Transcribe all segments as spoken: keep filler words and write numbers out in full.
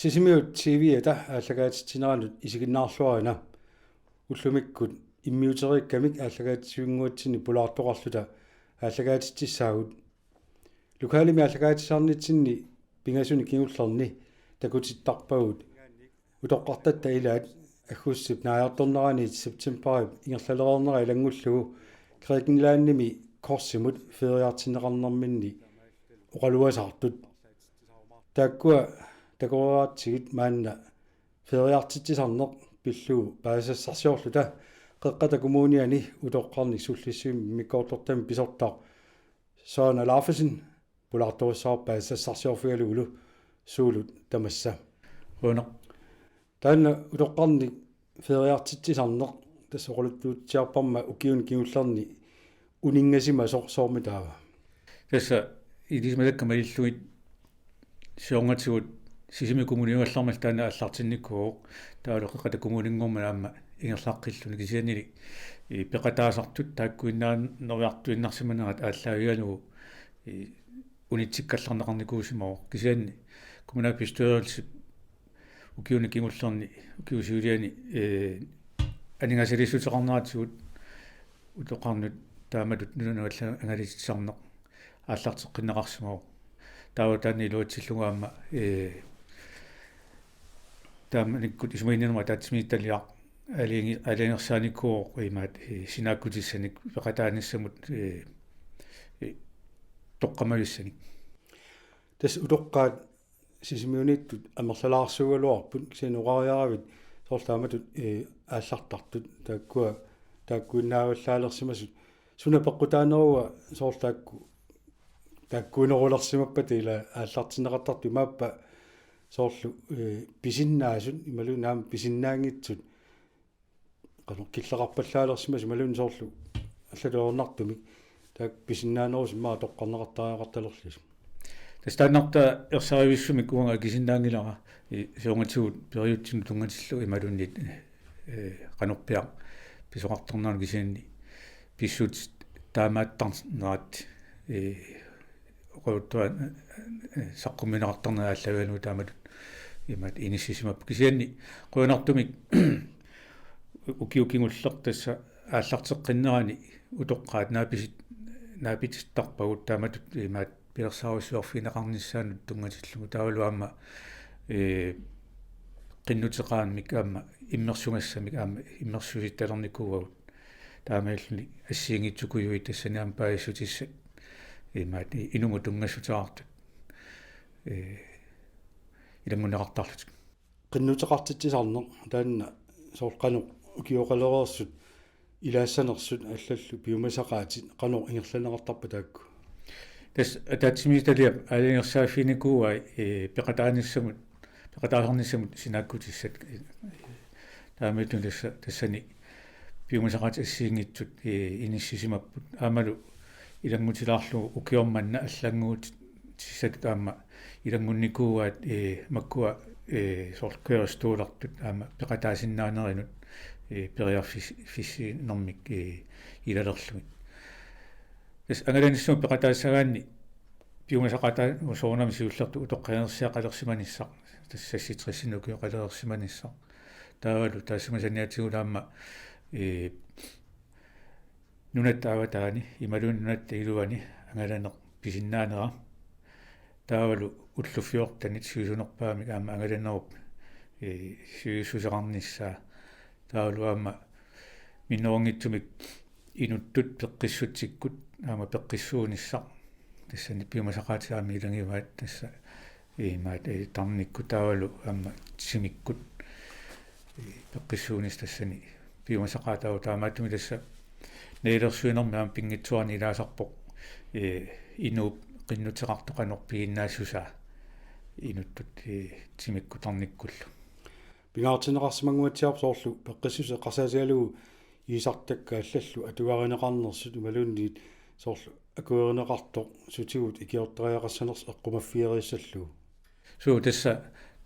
Sisimiut T V-ata aallakaatitsineranut isiginnaarluarina. Ullumikkut immiuteriikkamik aallakaatitsivinnguatsinni pulaartoqarluta aallakaatitsissaagut. Lokalimi aallakaatitsisarnitsinni pingasunik kingullerni takutittarpagut utoqqartatta ilaat aggustip naajartorneraniit septembarip ingerlalereernera ilanngullugu Grækenlandimi Korsimut feriartinneqarnerminni oqaluasaartut. Taakkua takoreeratsigit maanna feriartitsisarneq pillugu paasisassarsiorluta Qeqqata Kommuniani utoqqarnik sullissivimmi immikkoortortamik pisortaq Søren Alaufesen pulaartorissavarput paasisassarsiorfigalugulu. Suulut tamassa. Qujanaq. Taanna utoqqarnik feriartitsisarneq tassa oqaluttuutsiarparma ukiuni kingullerni uninngasimasoq soormi taava? Tassa ilisimasakka malillugit siornatigut Sisimiut Kommuniugallarmalli taanna aallartinnikuuvoq, taavalu Qeqqata Kommuninngormat aamma ingerlaqqilluni, kisiannili i peqataasartut taakkuinnaaneriartuinnarsimanerat aallaavigalugu i unitsikkallarneqarnikuusimavoq, kisianni kommunalbestyrelsip ukiuni kingullerni ukiup siuliani, ee, aningaasaliissuteqarneratigut utoqqarnut taamatut nunanut allanut angalatitsisarneq aallarteqqinneqarsimavoq. Taava taanna iluatsillugu aamma, ee, taamanikkut isumaginninnermut ataatsimiititaliaq aalajangi-, aalajangersaanikuuvoq imaat, ee, sinaakkutissanik peqataanissamut, ee, ee, toqqammavissanik. Tassa utoqqaat Sisimiuniittut amerlalaarsuugaluarput, kisianni oqariaravit soorlu taamatut, ee, aallartartut taakkua taakkuinnaavallaalersimasut. Suna peqqutaanerua soorlu taakku, taakkuinerulersimappata ila aallartinneqartartut, imaappa soorlu, ee, pisinnaasut imaluunniit aamma pisinnaanngitsut qanoq killeqarpallaalersimasut imaluunniit soorlu allatut ajornartumik taakku pisinnaanerusut immaqa toqqarneqartariaqartalerlutik. Tassa taannartaa ersarivissumik uanga akisinnaanngilara, i, siornatigut periutsinut tunngatillugu imaluunniit, ee, qanorpiaq pisoqartarneranut, kisianni pissutsit taamaattarnerat, ee, oqaluttuat, ee, saqqummiunneqartarnerat aallaavigalugu taamatut imaat inissisimapput, kisianni qujanartumik ukiut kingulleq tassa aallarteqqinnerani utoqqaat naapisit-, naapitittarpagut taamatut imaat pilersaarusiorfigineqarnissaanut tunngatillugu, taavalu aamma, ee, qinnuteqaannik aamma immersugassamik aamma immersusittalernikuuagut. Taamaalilluni assigiinngitsukujuit tassani aamma paasissutissat imaat i-, inummut tunngassuteqartut, ee, ilanngunneqartarlutik. Qinnuteqartitsisarneq taanna soorlu qanoq ukioqalereersut ilaassanersut allallu piumasaqaatit qanoq ingerlanneqartarpa taakku? Tassa ataatsimiititaliap aalajangersaaffiginikuuai, ee, peqataanissamut, peqataasarnissamut sinaakkutissat. Taamaattumik tassa, tassani piumasaqaatit assigiinngitsut, ee, inissisimapput. Aammalu ilanngutilaarlugu ukioq manna allannguutissatut aamma ilanngunnikuuaat, ee, makkua, ee, soorlu kørestolartut aamma peqataasinnaanerinut, ee, periarfis-, -fissiinermik, ee, ilalerlugit. Tassa angalanissamut peqataassagaanni piumasaqaataat soorunami siullertut utoqqalinersiaqalersimanissaq, tassa seksogtresinik ukioqalereersimanissaq. Taavalu taassuma saniatigullu aamma, ee, nunatta avataani imaluunniit nunatta iluani angalaneq pisinnaanera. Taavalu ullut fjortenit sivisunerpaamik aamma angalanerup, ee, sivisussuseqarnissaa. Taavalu aamma minnerunngitsumik inuttut peqqissutsikkut aamma peqqissuunissaq. Tassani piumasaqaatit aamma ilagivaat tassa imaat, ee, tarnikkut taavalu aamma timikkut, ee, peqqissuunissaq tassani piumasaqaataavoq. Taamaattumik tassa nalilersuinermi aamma pinngitsoorani ilaasarpoq, ee, inuup qinnuteqartoq qanoq piginnaassusaa inuttut, ee, timikkut tarnikkullu. Pingaartinneqarsimannguatsiarpoq soorlu peqqissuseq eqqarsaatigalugu iisartakka allallu atugarineqarnersut imaluunniit soorlu akuerineqartoq sutigut ikiortariaqassanersoq eqqumaffigereersallugu. Suu, tassa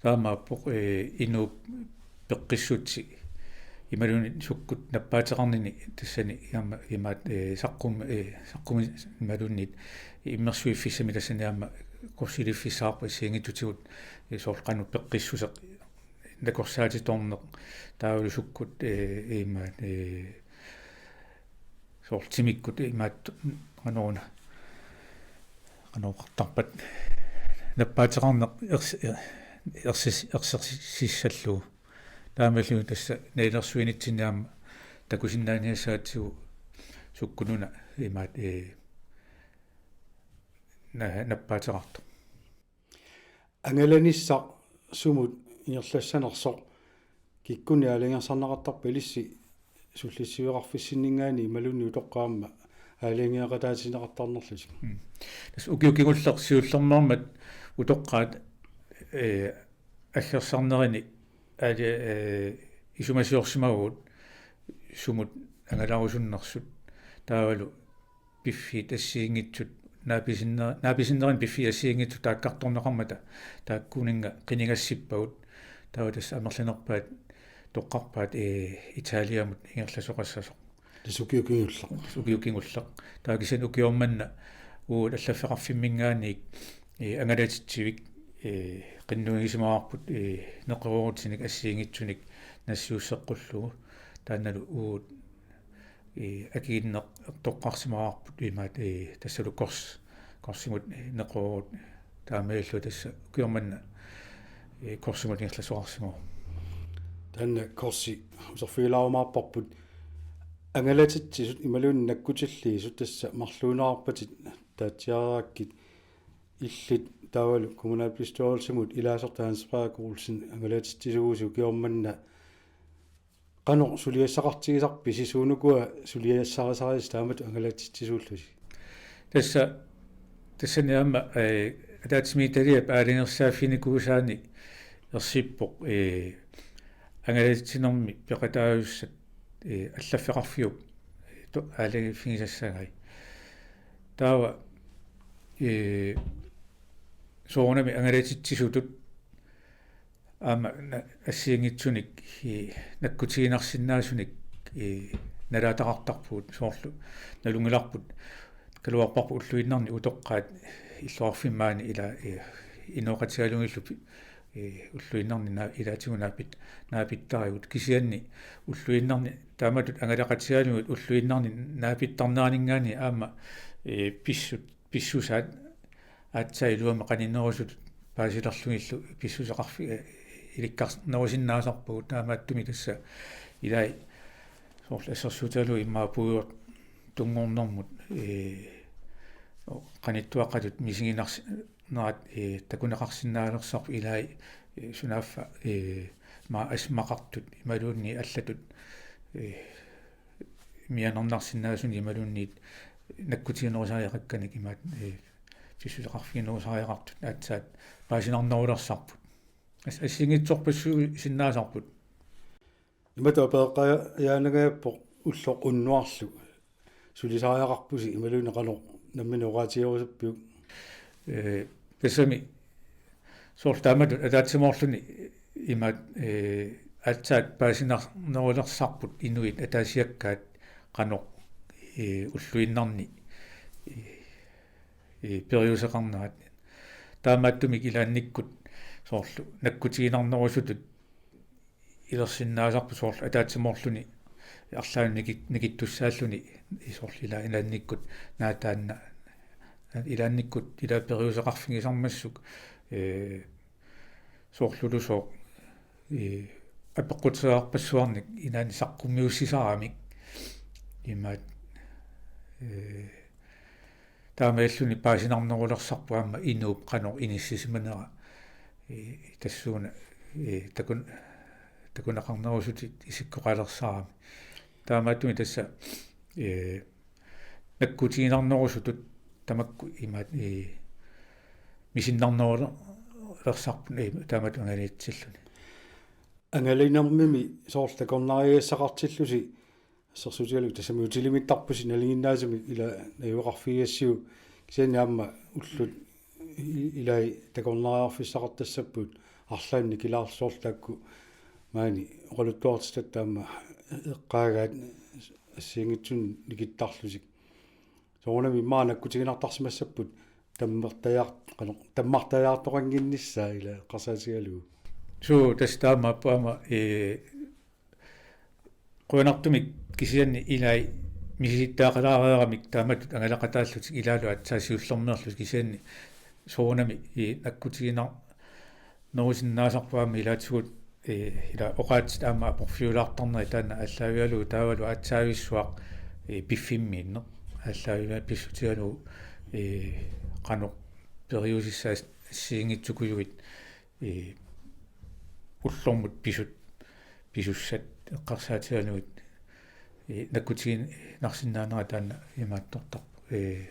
taamaappoq, ee, inuup peqqissutsi imaluunniit sukkut nappaateqarnini tassani aamma imaat, ee, saqqum-, ee, saqqummi imaluunniit immersuiffissami tassani aamma Kursiliffissaarput assigiinngitsutigut, eh, soorlu qanoq peqqissuseq, nakorsaatitorneq, taavalu sukkut, eh, imaat, eh, soorlu timikkut imaat qanoruna, qanoq oqartarpat, nappaateqarneq ers-, ersis-, ersersissallugu. Taamaalilluni tassa nalilersuinitsinni aamma takusinnaaniassagatsigu sukkununa imaat, eh, na-, nappaateqartoq. Angalanissaq sumut ingerlassanersoq kikkunnit aalajangersarneqartarpa, ilissi sullissiveqarfissinninngaanniit imaluunniit utoqqaat aamma aalajangeeqataatinneqartarnerlutik? Mm. Tassa ukiut kingulleq siullermeermat utoqqaat, eh, aggersarnerini aali-, eh, isumasiorsimavagut sumut angalarusunnersut, taavalu piffiit assigiinngitsut naapisinner-, naapisinnermi piffiit assigiinngitsut taakkartorneqarmata taakkuninnga qinigassippagut, taava tassa amerlanerpaat toqqarpaat, eh, Italiamut ingerlasoqassasoq. Tassa ukiut kingulleq. Tassa ukiut kingulleq. Taava kisianni ukioq manna uagut allaffeqarfimminngaanniit, eh, angalatitsivik, eh, qinnuigisimavarput, eh, neqeroorutinik assigiinngitsunik nassiusseqqullugu. Taannalu uagut, eh, akikinneq toqqarsimavarput imaat, eh, tassalu kors-, korsimut, eh, neqeroorut, taamaalilluni tassa ukioq manna, eh, korsimut ingerlasoqarsimavoq. Taanna korsi uterfigilaarumaarparput. Angalatitsisut imaluunniit nakkutilliisut tassa marluunerarpatit taatsiareerakkit, illit taavalu kommunalbestyrelsimut ilaasortat Hans Frederik Olsen angalatitsisuusi ukioq manna. Qanoq suliassaqartigisarpisi, suunukua suliassarisarisi taamatut angalatitsisuullusi? Tassa, tassani aamma, eh, ataatsimiititaliap aalajangersaaffiginikuusaani ersippoq, eh, angalatitsinermi peqataajussat, eh, allaffeqarfiup, eh, to-, aalajangiiffigisassagai. Taava, eh, soorunami angalatitsisutut aamma na-, assigiinngitsunik, i, nakkutiginarsinnaasunik, i, nalaataqartarpugut, soorlu nalunngilarput kaluarparput ulluinnarni utoqqaat illoqarfimmi maani ila, i, inooqatigalugillu pi-, i, ulluinnarni na-, ilaatigut naapit-, naapittarigut, kisianni ulluinnarni taamatut angalaqatigalugit ulluinnarni naapittarneraninngaanniit aamma, i, pissut-, pissusaat aatsaat iluamik qaninnerusutut paasilerlugillu pissuseqarfi-, eh, ilikkarnerusinnaasarpagut, taamaattumik tassa ilai soorlu assersuutigalugu immaqa puigortunngornermut, eh, qanittuaqqatut misiginars-, nerat, eh, takuneqarsinnaalersorput ilai, eh, sunaaffa, eh, ma-, asmaqartut imaluunniit allatut, eh, mianernarsinnaasunik imaluunniit nakkutiginerusariaqakkanik imaat, eh, pissuseqarfiginerusariaqartut aatsaat paasinarnerulersarput. As-, assigiinngitsorpassuusinnaasarput. Imatut apeqqajaanagajappoq ulloq unnuarlu. Sulisariaqarpusi imaluunniit qanoq nammineq oqaatigerusuppiuk? Eh, tassami soorlu taamatut ataatsimoorluni imaat, eh, aatsaat paasinarnerulersarput inuit ataasiakkaat qanoq, eh, ulluinnarni, eh, eh, periuseqarnerat. Taamaattumik ilaannikkut soorlu nakkutiginarnerusutut ilersinnaasarput soorlu ataatsimoorluni arlaannik nikit-, nikittussaalluni soorlu ila-, ilaannikkut naataanna, ilaannikkut ila periuseqarfigisarmassuk, eh, soorlulusooq, eh, apeqqutigaarpassuarnik ilaanni saqqummiussisaramik imaat, eh, taamaalilluni paasinarnerulersarpoq aamma inuup qanoq inissisimanera, eh, tassuuna, eh, takun-, takuneqarnerusutit isikkoqalersarami. Taamaattumik tassa, eh, nakkutiginarnerusutut tamakku imaat, eh, misinnarnerulersarput, eh, taamatut angalatitsilluni. Angalanermimi soorlu takornariassaqartillusi assersuutigalugu tassami utilimittarpusi nalinginnaasumik ila najugaqarfigigassiuk, kisianni aamma ullut i-, ilai takornariarfissaqartassappugut arlaannik nikilaarlugu soorlu taakku maani oqaluttuartitat taama eqqaagaat assigiinngitsunik nikittarlutik. Soorunami immaqa nakkutiginartarsimassapput tammartajaar-, qanoq, tammartajaartoqannginnissaa ila eqqarsaatigalugu. Suu, tassa taamaappoq aamma, ee, qujanartumik kisianni ilai misilittagaqalaareeramik taamatut angalaqataallutik ilaalu aatsaat siullermeerlutik kisianni soorunami, ee, nakkutiginar-, nerusinnaasarput aamma ilaatigut, ee, ila oqaatsit aamma aporfiulaartarnerat taanna aallaavigalugu taavalu aatsaavissuaq, ee, piffimmiinneq aallaavigalugu pissutigalugu, ee, qanoq periusissaat assigiinngitsukujuit, ee, ullormut pisut, pisussat eqqarsaatigalugit, ee, nakkutiginarsinnaanera taanna imaattortarpoq, ee,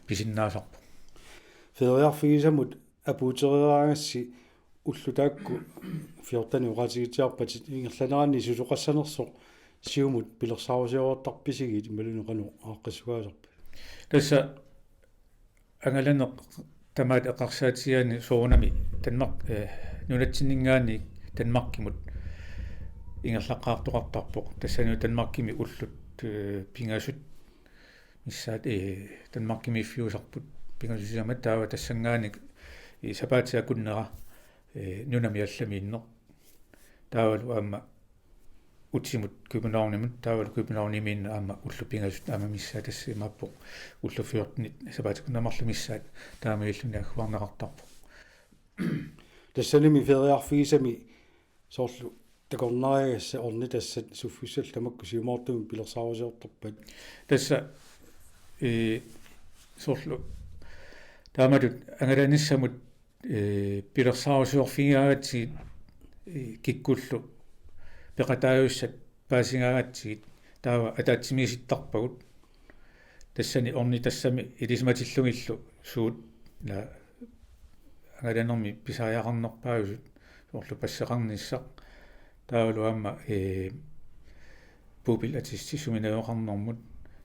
pisinnaasarpoq. Feriarfigisamut apuutereeraangassi ullut taakku fjortenit oqaatigitsiarpatit ingerlaneranni susoqassanersoq siumut pilersaarusiortarpisigit imaluunniit qanoq aaqqissugaasarpit? Tassa angalaneq tamaat eqqarsaatigaanni soorunami Danmark, ee, nunatsinninngaanniit Danmarkimut ingerlaqqaartoqartarpoq. Tassani Danmarkimi ullut, ee, pingasut missaat, ee, Danmarkimiiffiusarput pingasut sisamat taava tassanngaanniit, ee, sapaatip akunnera, ee, nunami allamiinneq. Taavalu aamma utimut Københavnimut, taavalu Københavnimiinneq aamma ullut pingasut aamma missaat tassa imaappoq ullut fjortenit sapaatip akunneri marluk missaat taamaalilluni agguarneqartarpoq. Tassanimi feriarfigisami soorlu takornariagassat ornitassat suffissallu tamakku siumoortumik pilersaarusiortarpat? Tassa, ee, soorlu taamatut angalanissamut, ee, pilersaarusiorfigigaagatsigit, ee, kikkullu peqataajussat paasigaagatsigit taava ataatsimiisittarpagut. Tassani ornitassami ilisimatillugillu suut ila angalanermi pisariaqarnerpaajusut soorlu passeqarnissaq. Taavalu aamma, ee, bopælattesti suminngaanneersoq.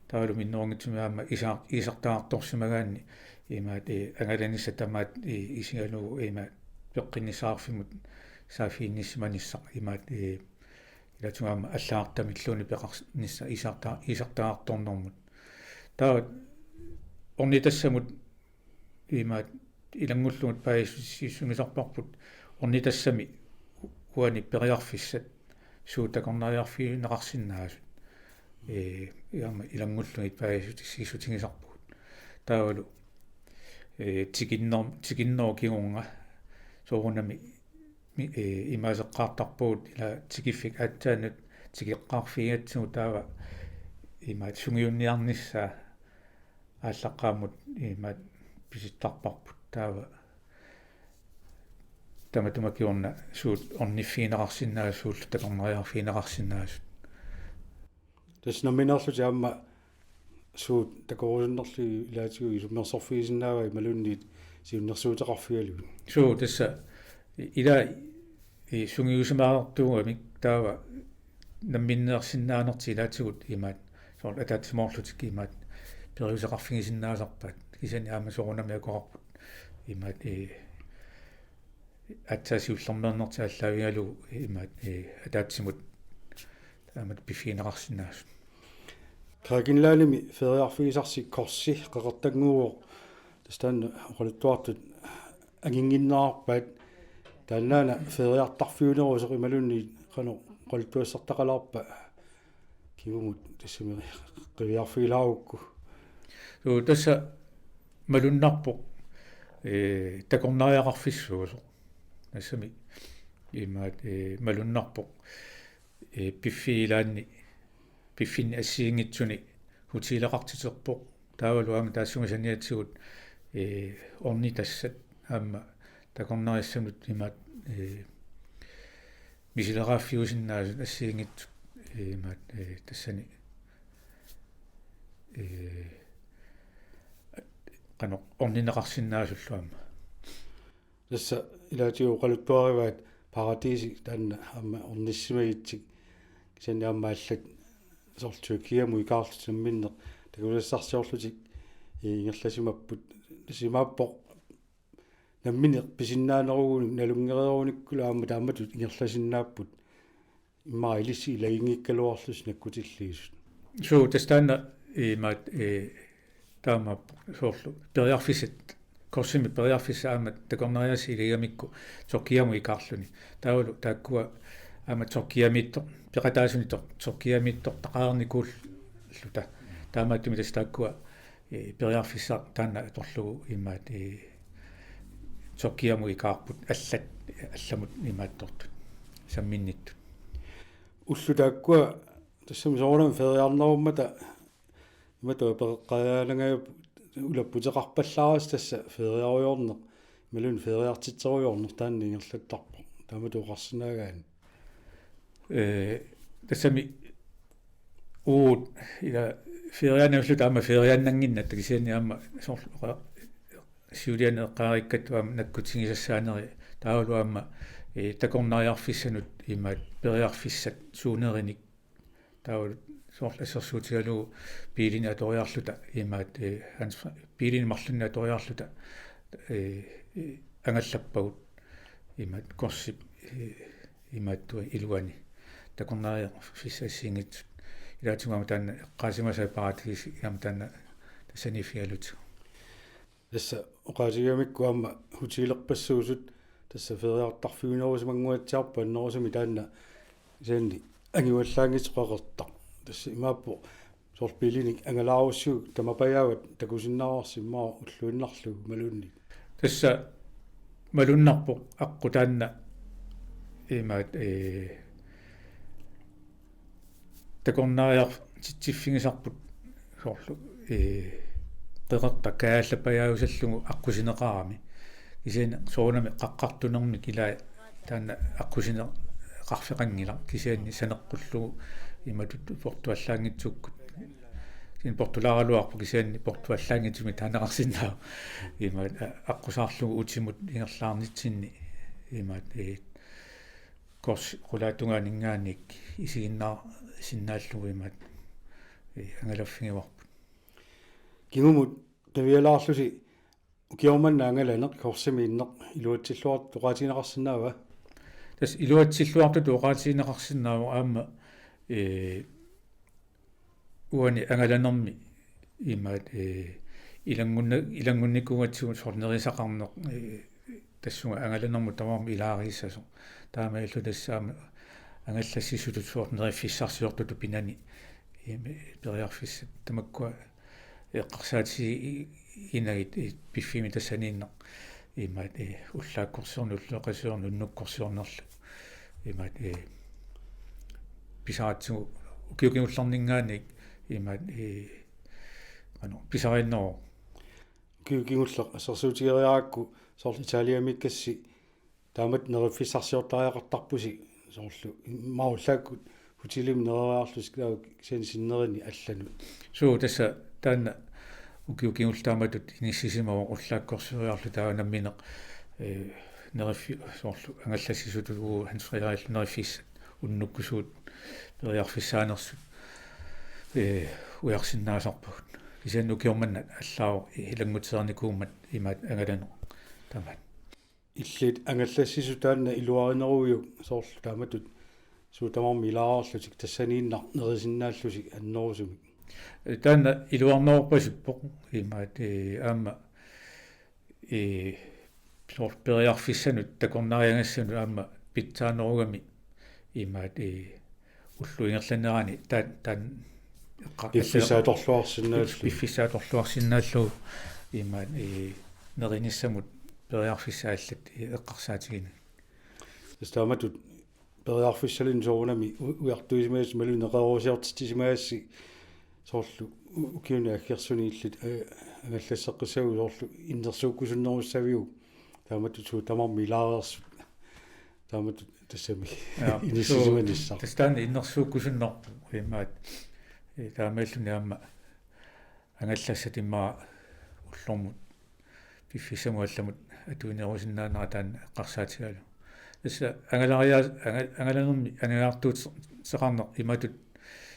Taavalu minnerunngitsumik aamma iisar-, iisartagartorsimagaanni imaat, ee, angalanissaq tamaat, ee, isigalugu imaat peqqinnissaqarfimmut saaffiginnissimanissaq imaat, ee, ilaatigut aamma allagartamilluunniit peqarnissaq iisarta-, iisartagartornermut. Taava ornitassamut imaat ilanngullugit paasissutissiissutigisarparput ornitassami uani periarfissat suut takornariarfigineqarsinnaasut. Ee, aamma ilanngullugit paasissutissiissutigisarpagut. Taavalu, ee, tikinner-, tikinnerup kingorna soorunami mi-, ee, imaaseqqaartarpagut ila tikiffik aatsaannut tikeqqaarfigigatsigu taava imaat sungiunniarnissaa aallaqqaammut imaat pisittarparput taava tamatuma kingorna suut orniffigineqarsinnaasut suullu takornariarfigineqarsinnaasut. Tassa nammineerlutit aamma suut takorusunnerlugit ilaatigut isummersorfigisinnaavai imaluunniit siunnersuuteqarfigalugit? Suu, tassa i-, ila i-, sungiusimaartuugamik taava namminneersinnaanertik ilaatigut imaat soorlu ataatsimoorlutik imaat periuseqarfigisinnaasarpaat kisianni aamma soorunami akoqarput imaat, ee, aatsaat siullermeernertik aallaavigalugu imaat, ee, ataatsimut taamatut piffigineqarsinnaasut. Grækenlandimi feriarfigisarsi Korsi qeqertannguuvoq, tassa taanna oqaluttuartut anginnginnerarpaat, taannaana feriartarfiunerusoq imaluunniit qanoq oqaluttuassartaqalaarpa kingumut tassami qiviarfigilaarukku? Suu, tassa malunnarpoq, ee, takornariaqarfissuusoq. Tassami imaat, ee, malunnarpoq, ee, piffiit ilaanni, piffinni assigiinngitsuni hotelleqartiterpoq. Taavalu aamma taassuma saniatigut, ee, ornitassat aamma takornariassanut imaat, ee, misileraaffiusinnaasut assigiinngitsut, ee, imaat, ee, tassani, ee, qanoq orninneqarsinnaasullu aamma. Tassa ilaatigut oqaluttuarivaat Paradisi taanna aamma ornissimagitsik, kisianni aamma allat soorlu Tyrkiamut ikaarlutik namminneq takusassarsiorlutik ingerlasimapput. Tassa imaappoq nammineq pisinnaanerugunik nalunngereerunikkullu aamma taamatut ingerlasinnaapput. Immaqa ilissi ilaginngikkaluarlusi nakkutilliisut. Suu, tassa taanna imaat, ee, taamaappoq soorlu periarfissat Korsimi periarfissaq aamma takornariassaq iligamikku Tyrkiamut ikaarluni. Taavalu taakkua aamma Tyrkiamiittoq, peqataasuni Tyr-, Tyrkiamiittoqarnikuulluta. Taamaattumik tassa taakkua, eh, periarfissaq taanna atorlugu imaat, eh, Tyrkiamut ikaarput allat, allamut imaattortut. Samminnittut. Ullut taakkua tassami soorunami feriarnerummata imatut peqeqqajaanangajappoq ulapputeqarpallaarisi tassa feriarujoorneq, imaluunniit feriartitserujoorneq taanna ingerlattarpoq. Taamatut oqarsinnaagaanni. Eh, tassami uagut ila feriaannavilluta aamma feriaannannginnatta kisianni aamma soorlu oqa-, siuliani eqqaariikkattut aamma nakkutigisassaanerit taavalu aamma, eh, takornariarfissanut imaat periarfissat suunerinik taavalu soorlu assersuutigalugu biilinik atoriarluta imaat, eh, Hans Fre-, biilinik marlunnik atoriarluta, eh, eh, angallappagut imaat Korsip, eh, imaattua iluani takornariarfissat assigiinngitsut. Ilaatigut aamma taanna eqqaasimasaat Paradisi aamma taanna tassaniiffigalutigu. Tassa oqaatigigamikku aamma hotelerpassuusut tassa feriartarfiginerusimannguatsiarput annerusumik taanna kisianni angivallaanngitsoq qeqertaq. Tassa imaappoq soorlu biilinik angalaarussiuk tamapajaavat takusinnaavarsi immaqa ulluinnarlugu imaluunniit. Tassa malunnarpoq aqqut taanna imaat, eh, takornariartitsiffigisarput soorlu, eh, qeqertaq kajaallapajaajusallugu aqqusineqarami. Kisianni soorunami qaqqartunermik ilaa taanna aqqusineqarfeqanngilaq kisianni saneqqullugu imatut portuallaanngitsukkut. Kisianni portulaaraluarpoq kisianni portuallaanngitsumik taaneqarsinnaavoq. Imaat a-, aqqusaarlugu utimut ingerlaarnitsinni imaat, eh, Korsi qulaatungaaninngaanniit isiginnaarsinnaallugu imaat, eh, angalaffigivarput. Kingumut qivialaarlusi ukioq manna angalaneq Korsimiinneq iluatsilluartut oqaatigineqarsinnaava? Tassa iluatsilluartutut oqaatigineqarsinnaavoq aamma, eh, uani angalanermi imaat, eh, ilanngunna-, ilanngunnikuugatsigu soorlu nerisaqarneq, eh, tassunga angalanermut tamarmi ilaariissasoq. Taamaalilluta tassa aamma angallassisutut soorlu neriffissarsiortutut pinani, eh, periarfissat tamakkua eqqarsaatiginagit, eh, piffimmi tassaniinnaq imaat, eh, ullaakkorsiorneq, ulloqeqqasiorneq, unnukkorsiornerlu. Imaat, eh, pisaratsigu ukioq kingullerninngaanniit imaat, eh, qanoq pisariinneruvoq. Ukioq kingulleq assersuutigeriarakku soorlu Italiamiikkassi taamatut neriffissarsiortariaqartarpusi soorlu immaqa ullaakkut hotelimi nereeriarlusi taava kisianni sinnerineq allanut. Suu, tassa taanna ukioq kingulleq taamatut inissisimavoq ullaakkorsioriarluta taava nammineq, eh, neriffi-, soorlu angallassisutut uagut Hans Frederikillu neriffissat unnukkusut periarfissaanersut, eh, ujarsinnaasarpagut. Kisianni ukioq manna allaavoq ilanngutereernikuummat imaat angalaneq tamaat. Illit angallassisut taanna iluarineruviuk soorlu taamatut suut tamarmik ilaareerlutik tassaniinnaq nerisinnaallusi annerusumik? Taanna iluarnerorpasippoq imaat, eh, aamma, eh, soorlu periarfissanut takornariagassanut aamma pitsaanerugami imaat, eh, ullup ingerlanerani taan-, taan-, eqqa-, piffissaq atorluarsinnaallugu. Piffissaq atorluarsinnaallugu imaat, eh, nerinissamut periarfissat allat, eh, eqqarsaatiginagit. Tassa taamatut periarfissalinnut soorunami u-, ujartuisimagassi imaluunniit neqeroorusiortitsisimagassi soorlu u-, ukiuni aggersuni illit, eh, angallasseqqissaviuk soorlu innersuukkusunnerussaviuk taamatut suut tamarmik ilaareersut taamatut tassami. Ja, inissisimanissaq. Suu, tassa taanna innersuukkusunnerpoq imaat, eh, taamaalilluni aamma angallassat immaqa ullormut piffissamut allamut atuinerusinnaanera taanna eqqarsaatigalugu. Tassa angalariaa-, anga-, angalanermi aniaartuuteqarneq imatut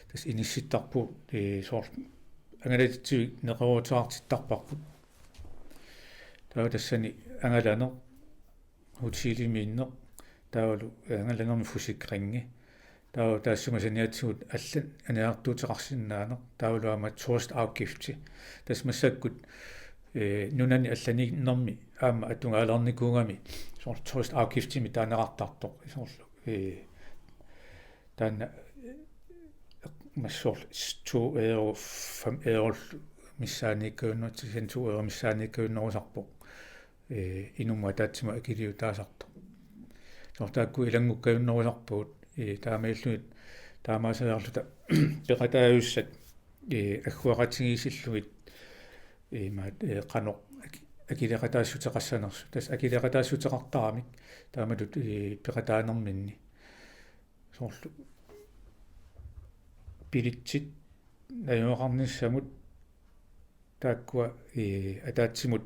tassa inissittarpugut, eh, soorlu angalatitsivik neqerooruteqartittarparput. Taava tassani angalaneq, hotelimiinneq, taavalu angalanermi forsikringi. Taava taassuma saniatigut allat aniaartuuteqarsinnaaneq, taavalu aamma turistafgifti. Tassa massakkut Ee, nunani allaniinnermi aamma atugaalernikuugami soorlu turistafgiftimik taaneqartartoq soorlu. Ee, taanna massorlu to euro, fem euro missaaniikkajunnerusarpoq, to euro missaaniikkajunnerusarpoq. Ee, inummut ataatsimut akiliutaasartoq. Soorlu taakku ilanngukkajunnerusarpagut, ee, taamaalillugit taamaaseriarluta peqataajussat, ee, agguaqatigiissillugit, ee, imaat, ee, qanoq aki-, akileeqataassuteqassanersut. Tassa akileeqataassuteqartaramik taamatut, ee, peqataanerminni. Soorlu billetsit najugaqarnissamut taakkua, ee, ataatsimut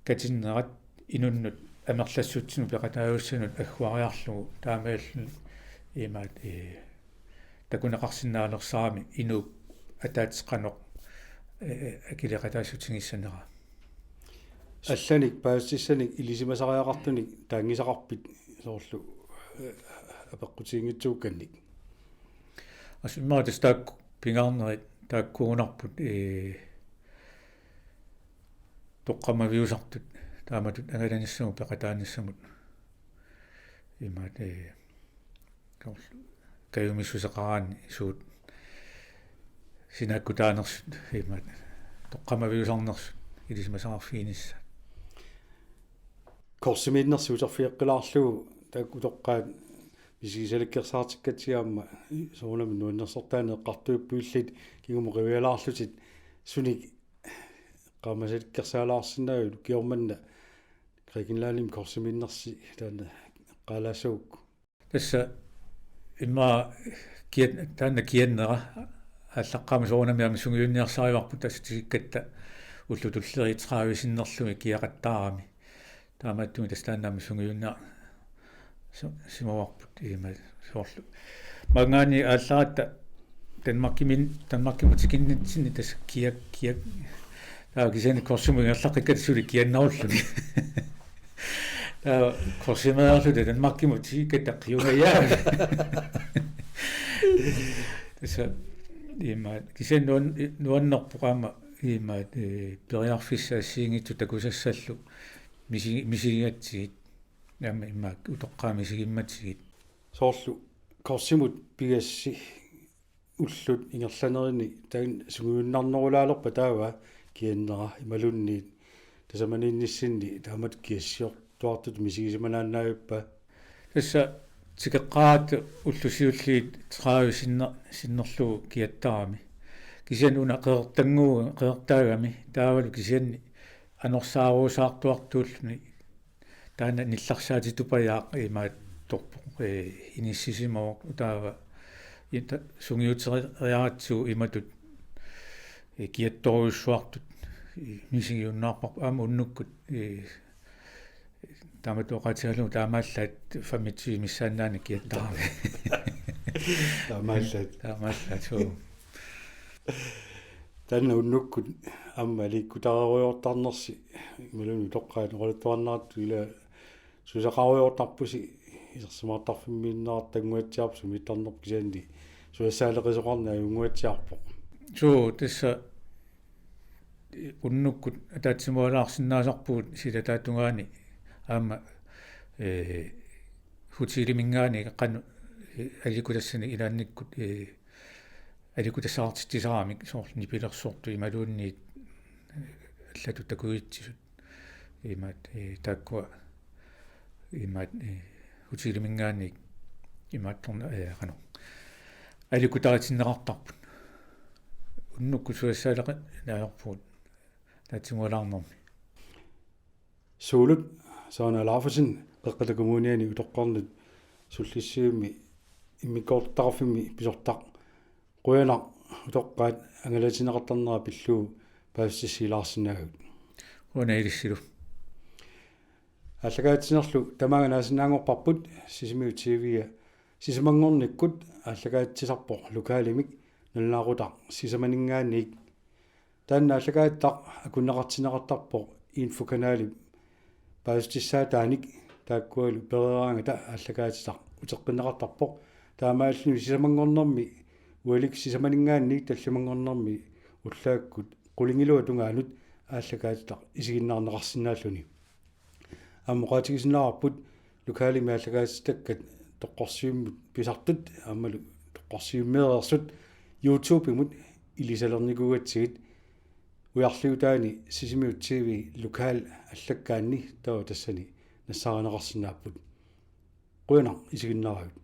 katinnerat inunnut amerlassutsinut peqataajussanut agguariarlugu taamaalilluni imaat, ee, takuneqarsinnaalersaramik inuup ataatsip qanoq, ee, akileeqataassuteqassanera. Allanik paasissanik ilisimasariaqartunik taanngisaqarpit soorlu, ee, apeqqutiginngitsuukkannik? Assut immaqa tassa taakku pingaarnerit taakkuugunarput, ee, toqqammaviusartut taamatut angalanissamut peqataanissamut. Imaat, ee, kajumissuseqaraanni suut sinaakkutaanersut, imaat, toqqammaviusarnersut ilisimasaqarfiginissaat. Korsimiinnersi uterfigeqqilaarlugu taakku utoqqaat misigisalikkersaartikkatsigu aamma soorunami nuannersortaaneq eqqartuippoq, illit kingumut qivialaarlutit sunik eqqaamasalikkersaalaarsinnaavit, ukioq manna Grækenlandimi korsimiinnersi taanna eqqaalaassagukku? Tassa immaqa kiat-, taanna kiannera aallaqqaammut soorunami aamma sungiunniarsarivarput, tassa tikikkatta ullut tulleriit tredive sinnerlugit kiaqattaarami. Taamaattumik tassa taanna aamma sungiunniar-, su-, simavarput imaat soorlu. Maanngaanniit aallaratta Danmarkimin-, Danmarkimut tikinnitsinni tassa kiak-, kiak-, taava kisianni korsimut ingerlaqqikkatta suli kiannerulluni. Taava korsimeerluta Danmarkimut tikikkatta qiungajaavit. Tassa imaat kisianni nuan-, nuannerpoq aamma imaat, ee, periarfissat assigiinngitsut takusassallu misi-, misigigatsigit. Aamma immaqa utoqqaat misigimmatsigit. Soorlu korsimut pigassi ullut ingerlanerini taanna sungiunnarnerulaalerpa taava kiannera imaluunniit tasamaniinnissinni taamatut kiassiortuartutut misigisimanaannavippa? Tassa tikeqqaaratta ullut siulliit tredive sinner-, sinnerlugu kiattarami. Kisianni una qeqertanngu-, qeqertaagami taavalu kisianni anorsaarujussuartuartuulluni taanna nillarsaatitupajaaq imaattorpoq, ee, inissisimavoq taava ita-, sungiuteriaratsigu imatut, ee, kiattorujussuartut, ee, misigiunnaarparput aamma unnukkut, ee, taamatut oqaatigalugu taamaallaat femogtyve missaannaannik kiattarami. Taamaallaat. Taamaallaat, suu. Taanna unnukkut aamma aliikkutarerujoortarnersi imaluunniit utoqqaat oqaluttuarnerat ila susaqqarujoortarpusi isersimaartarfimmiinnerartannguatsiarpoq sumiittarnerput kisianni suassaaleqisoqarneq ajunnguatsiarpoq. Suu, tassa unnukkut ataatsimualaarsinnaasarpugut silataata tungaani aamma, ee, hoteliminngaanniit qanoq, ee, aliikkutassanik ilaannikkut, ee, aliikkutassaqartitsisaramik soorlu nipilersortut imaluunniit, ee, allatut takuitsisut. Imaat, ee, taakkua imaat, ee, hoteliminngaanniit imaattorn-, ee, qanoq aliikkutaritinneqartarput. Unnukkut suassaaleqinneq ajorpugut ataatsimualaarnermi. Suulut Søren Alaufesen Qeqqata Kommuniani utoqqarnut sullissivimmi immikkoortortaqarfimmi pisortaq. Qujanaq utoqqaat angalatinneqartarnera pillugu paasissutissiilaarsinnaagatsigit. Qujanaq ilissilu. Aallakaatitsinerlu tamaanga naasinnaanngorparput, Sisimiut T V-a sisamanngornikkut aallakaatitsisarpoq lokalimik nalunaaqutaq sisamaninngaanniit. Taanna aallakaatitaq akunneqartinneqartarpoq infokanalip paasissutissaataanik, taakkualu pereeraangata aallakaatitaq uteqqinneqartarpoq. Taamaalilluni sisamanngornermi ualikkut sisamaninngaanniit tallimanngornermi ullaakkut qulingiluat tungaanut aallakaatitaq isiginnaarneqarsinnaalluni. Aamma oqaatigisinnaavarput lokalimi aallakaatitakkat toqqorsivimmut pisartut aammalu toqqorsivimmeereersut YouTube-imut ilisalernikuugatsigit. Ujarliutaani Sisimiut T V lokal allakkaanni taava tassani nassaarineqarsinnaapput. Qujanaq isiginnaaravit.